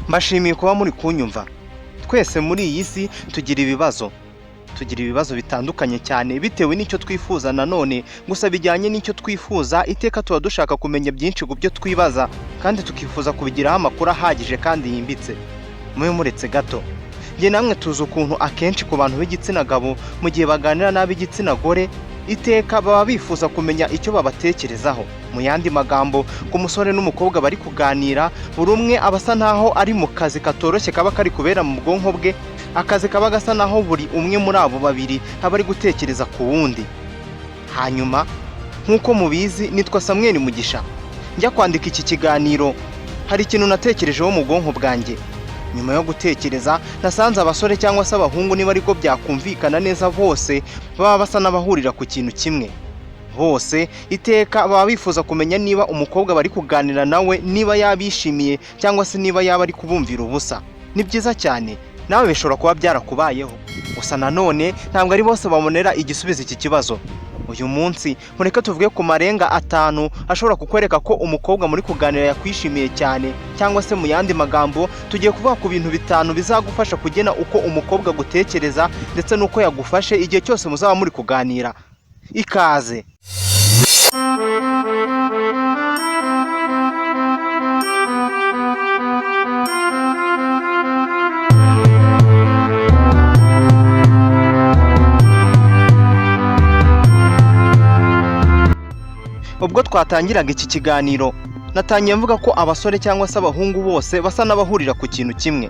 Mbashimiye kuba muri kunyumva. Twese muri iyi si tugira ibibazo. Tugira ibibazo bitandukanye cyane bitewe n'icyo twifuza. Nanone gusa bijyanye n'icyo twifuza, iteka tuba dushaka kumenya byinshi ku byo twibaza kandi tukifuza kubigiraho amakuru ahagije kandi yimbitse. Mube muretse gato. Njye namwe tuzi ukuntu akenshi ku bantu b'igitsina gabo, mu gihe baganira n'ab'igitsina gore, iteka baba bifuza kumenya icyo babatekerezaho. Mu yandi magambo, ku musore n'umukobwa bari kuganira, buri umwe aba asa naho ari mu kazi katoroshye kaba kari kubera mu bwonko bwe, akazi kaba gasa naho buri umwe muri abo babiri aba ari gutekereza ku wundi. Hanyuma nk'uko mubizi, nitwa Samuel Mugisha. Njya kwandika iki kiganiro, hari ikintu natekerejeho mu bwonko bwanjye. Nyuma yo gutekereza, nasanze abasore cyangwa se abahungu, niba ariko byakumvikana neza, bose baba basa n'abahurira ku kintu kimwe. Bose iteka baba bifuza kumenya niba umukobwa bari kuganira nawe niba yabishimiye cyangwa se niba yaba ari kubumvira ubusa. Ni byiza cyane, nawe bishobora kuba byarakubayeho. Gusa nanone ntabwo ari bose babonera igisubizo iki kibazo. Uyu munsi mureke tuvuge ku marenga 5 ashobora kukwereka ko umukobwa muri kuganira yakwishimiye cyane, cyangwa se mu yandi magambo tugiye kuvuga ku bintu 5 bizagufasha kugena uko umukobwa agutekereza ndetse n'uko yagufashe igihe cyose muzaba muri kuganira. Ikaze. Ubwo twatangiraga iki kiganiro, natangiye mvuga ko abasore cyangwa se abahungu bose basa n'abahurira ku kintu kimwe.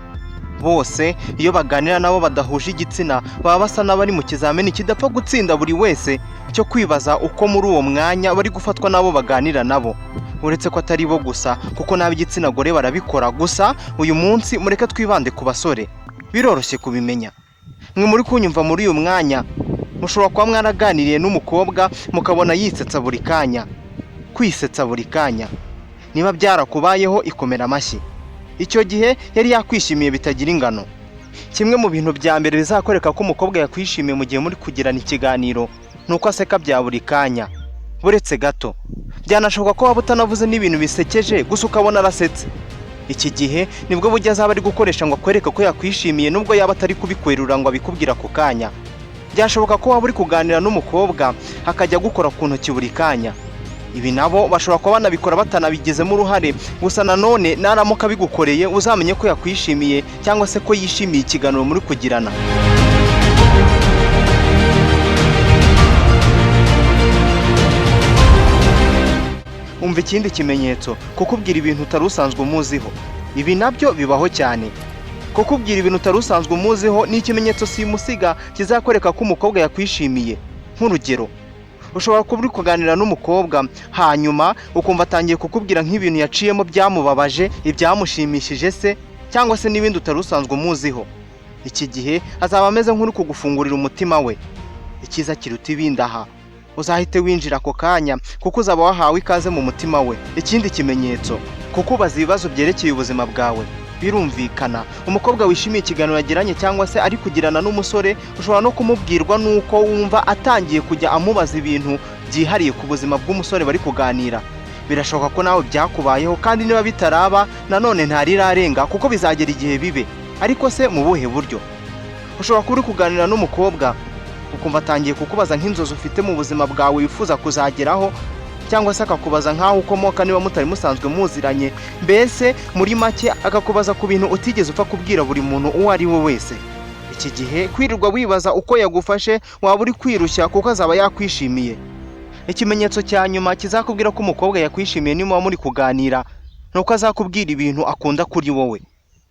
Bose iyo baganira nabo badahuje igitsina, baba basa n'abari mu kizamini kidapfa gutsinda buri wese cyo kwibaza uko muri uwo mwanya bari gufatwa n'abo baganira nabo. Uretse ko atari bo gusa, kuko n'ab'igitsina gore barabikora. Gusa uyu munsi mureke twibande ku basore. Biroroshye kubimenya. Mwe muri kunyumva muri uyu mwanya, mushobora kuba mwaraganiriye n'umukobwa mukabona yisetsa buri kanya. Kwisetsa buri kanya, niba byarakubayeho, ikomera amashyi. Icyo gihe yari yakwishimiye bitagira ingano. Kimwe mu bintu bya mbere bizakwereka ko umukobwa yakwishimiye mu gihe muri kugirana ikiganiro ni uko aseka bya buri kanya. Buretse gato, byanashoboka ko waba utanavuze n'ibintu bisekeje, gusa ukabona arasetse. Iki gihe nibwo buryo azaba ari gukoresha ngo akwereke ko yakwishimiye, nubwo yaba atari kubikwerura ngo abikubwira ako kanya. Byashoboka ko waba uri kuganira n'umukobwa akajya agukora ku ntoki buri kanya. Ibi nabo bashobora kuba banabikora batanabigizemo uruhare. Gusa nanone naramuka abigukoreye, uzamenye ko yakwishimiye cyangwa se ko yishimiye ikiganiro muri kugirana. Umva ikindi kimenyetso: kukubwira ibintu utari usanzwe umuziho. Ibi nabyo bibaho cyane. Kukubwira ibintu utari usanzwe umuziho ni ikimenyetso simusiga kizakwereka ko umukobwa yakwishimiye. Nk'urugero, ushobora kuba uri kuganira n'umukobwa, hanyuma ukumva atangiye kukubwira nk'ibintu yaciyemo byamubabaje, ibyamushimishije se, cyangwa se n'ibindi utari usanzwe umuziho. Iki gihe azaba ameze nk'uri kugufungurira umutima we. Icyiza kiruta ibindi aha, uzahite winjira ako kanya, kuko uzaba wahawe ikaze mu mutima we. Ikindi kimenyetso: kukubaza ibibazo byerekeye ubuzima bwawe. Birumvikana, umukobwa wishimiye ikiganiro yagiranye cyangwa se ari kugirana n'umusore, ushobora no kumubwirwa n'uko wumva atangiye kujya amubaza ibintu byihariye ku buzima bw'umusore bari kuganira. Birashoboka ko nawe byakubayeho, kandi niba bitaraba nanone ntarirarenga, kuko bizagera igihe bibe. Ariko se mu buhe buryo? Ushobora kuba uri kuganira n'umukobwa ukumva atangiye kukubaza nk'inzozi ufite mu buzima bwawe wifuza kuzageraho, cyangwa se akakubaza nk'aho ukomoka niba mutari musanzwe muziranye. Mbese muri make akakubaza ku bintu utigeze upfa kubwira buri muntu uwo ari we wese. Iki gihe kwirirwa wibaza uko yagufashe, waba uri kwirushya, kuko azaba yakwishimiye. Ikimenyetso cya nyuma kizakubwira ko umukobwa yakwishimiye niba muri kuganira ni uko azakubwira ibintu akunda kuri wowe.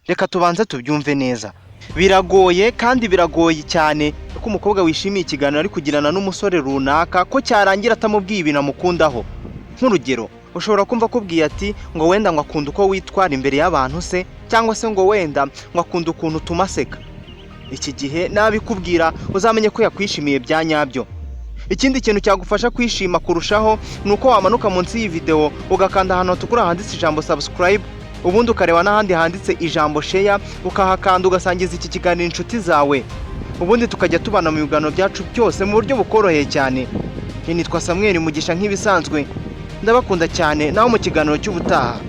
Reka tubanze tubyumve neza. Biragoye kandi biragoye cyane ko umukobwa wishimiye ikiganiro ari kugirana n'umusore runaka ko cyarangira atamubwiye ibintu amukundaho. Nk'urugero, ushobora kumva akubwiye ati ngo wenda ngo akunda uko witwara imbere y'abantu se, cyangwa se ngo wenda ngo akunda ukuntu utuma aseka. Iki gihe nabikubwira, uzamenye ko yakwishimiye bya nyabyo. Ikindi kintu cyagufasha kwishima kurushaho ni uko wamanuka munsi y'iyi video, ugakanda ahantu hatukura handitse ijambo "subscribe", ubundi ukareba n'ahandi handitse ijambo "share", ukahakanda, ugasangiza iki kiganiro inshuti zawe, ubundi tukajya tubana mu biganiro byacu byose mu buryo bukoroheye cyane. Nitwa Samuel Mugisha nk'ibisanzwe, ndabakunda cyane. Naho mu kiganiro cy'ubutaha.